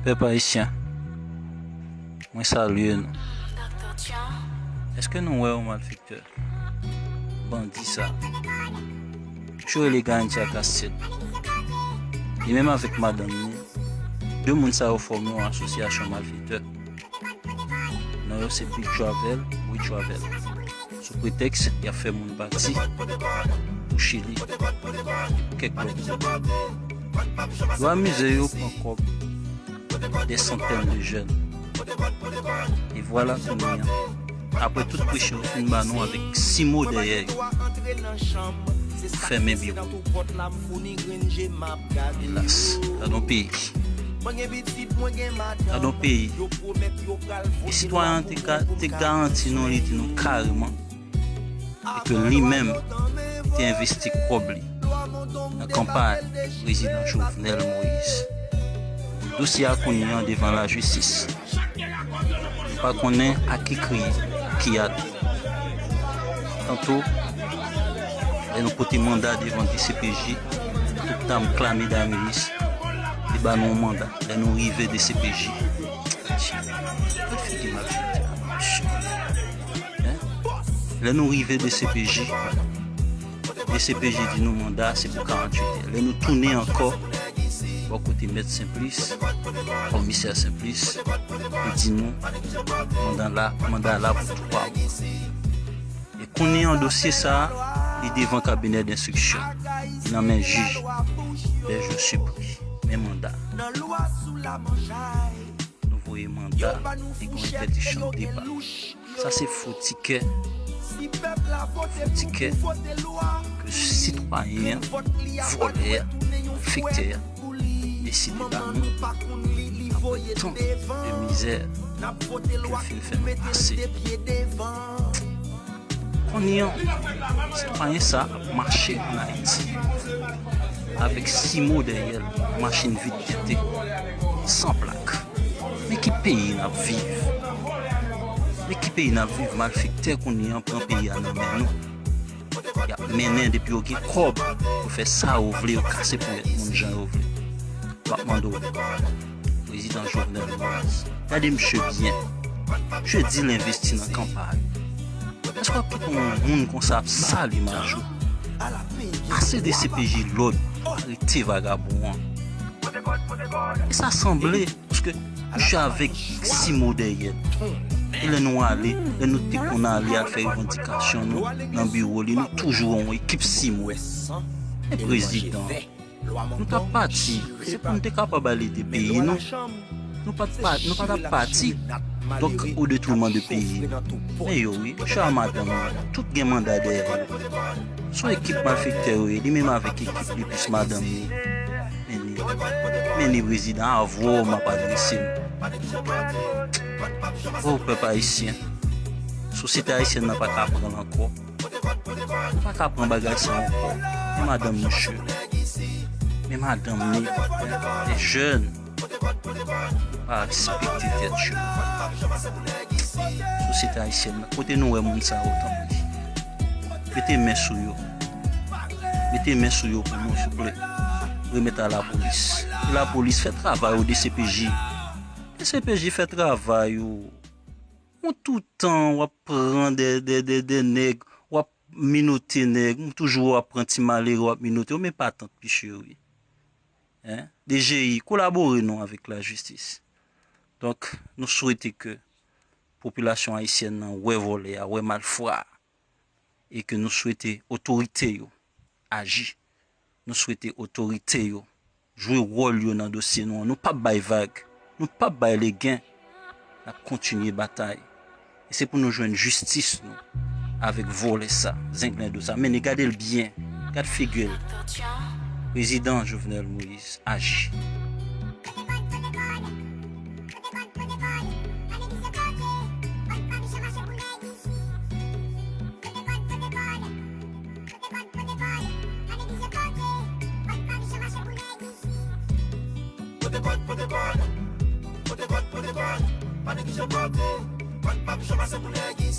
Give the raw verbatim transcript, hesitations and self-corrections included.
Pèp ayisyen, mwen salye nou. Èske nou wè yon malfektè, bandi sa, misye rele Garanti ak Astrid, li menm avèk madanm li, de moun sa yo fòme yon asosyasyon malfektè. Non yo se Big Travel, We Travel. Sou pretèks y ap fè moun pati pou Chili, kèk lòt moun. Yo amize yo pran kòb de santèn de jèn. E vwala kounye a, apre tout presyon yo fin ba nou avèk sis mo dèyè yo, fèmen biwo. Elas, gad yon peyi. Gad yon peyi. E sitwayen an te, ga- te garanti nou, li di nou kareman, e ke li menm te envesti kòb li nan kanpay prezidan Jovenel Moïse. Dosye a kounye a devan lajistis. Nou pa konnen a ki kri ki ale. Tanto, lè nou pote manda devan D C P J, tout dam klame daminis, li ba nou yon manda. Lè nou rive D C P J, gad figi malfektè a, monchè. Hein? Lè nou rive D C P J, D C P J di nou manda se pou karanntuit è. Lè nou tounen ankò bò kote Mèt Senplis, Kòmisè Senplis, li di nou manda la, manda la pou twa mwa. E kounye an dosye sa a, li devan kabinè denstriksyon, li nan men jij Bergeau Supri, men manda. Nou voye manda, li gen entèdiksyon depar. Sa se fo tikè, fo tikè ke sitwayen an, vòlè a, malfektè a, deside ba nou apre tan de mizè ke l fin fè nou pase. Kounye a, sitwayen sa ap mache ann Ayiti avèk sis mo dèyè l, machin vit tente, san plak. Men ki peyi n ap viv? Men ki peyi n ap viv? Malfektè kounye a pran peyi a nan men nou. Y ap mennen depi yo gen kòb pou fè sa yo vle, yo kase ponyèt moun jan yo vle. M ap mande w, prezidan Jovenel Moïse, gade misye byen. Misye di l envesti nan kanpay. Èske w ap kite yon moun konsa ap sal imaj ou? Ase D C P J lòd pou arete vagabon an. E sa sanble, paske misye avèk sis mo dèyè l. E lè nou ale, lè nou te konn ale al fè revandikasyon nou nan biwo li, nou toujou yon ekip sis mo. E prezidan, nou t ap pati, se pou nou te kapab al ede peyi nou. Nou pa t pa, nou pa t ap pati, donk, au détriment de peyi nou. Men yo wi, misye a madanm li, tout gen manda dèyè yo. Se yon ekip malfektè yo ye, li menm avèk ekip li plis madanm li. Men li, men li prezidan, avè w m ap adrese m. O pèp ayisyen, sosyete ayisyèn nan pa ka pran l ankò. Nou pa ka pran bagay sa ankò. Men madanm misye, men madanm li, lè jèn pa respekte tèt yo. Sosyete ayisyèn nan, kote nou wè moun sa yo, tanpri? Mete men sou yo. Mete men sou yo pou nou, souple. Remèt a lapolis. Lapolis fè travay ou, D C P J. D C P J fè travay ou. Ou toutan w ap pran de, de, de, de nèg, w ap minote nèg, ou toujou w ap pran ti malere, w ap minote yo, men patant, pi cheri. Hein? D G I, kolabore non avèk lajistis. Donk, nou swete ke popilasyon ayisyèn nan wè vòlè a, wè malfra a, e ke nou swete otorite yo aji. Nou swete otorite yo jwe wòl yo nan dosye nou an. Nou p ap bay vag. Nou p ap bay legen. N ap kontinye batay. E se pou nou jwenn jistis nou avèk vòlè sa, zenglendo sa. Men gade l byen. Gad figi l. Prezidan Jovenel Moïse, aji.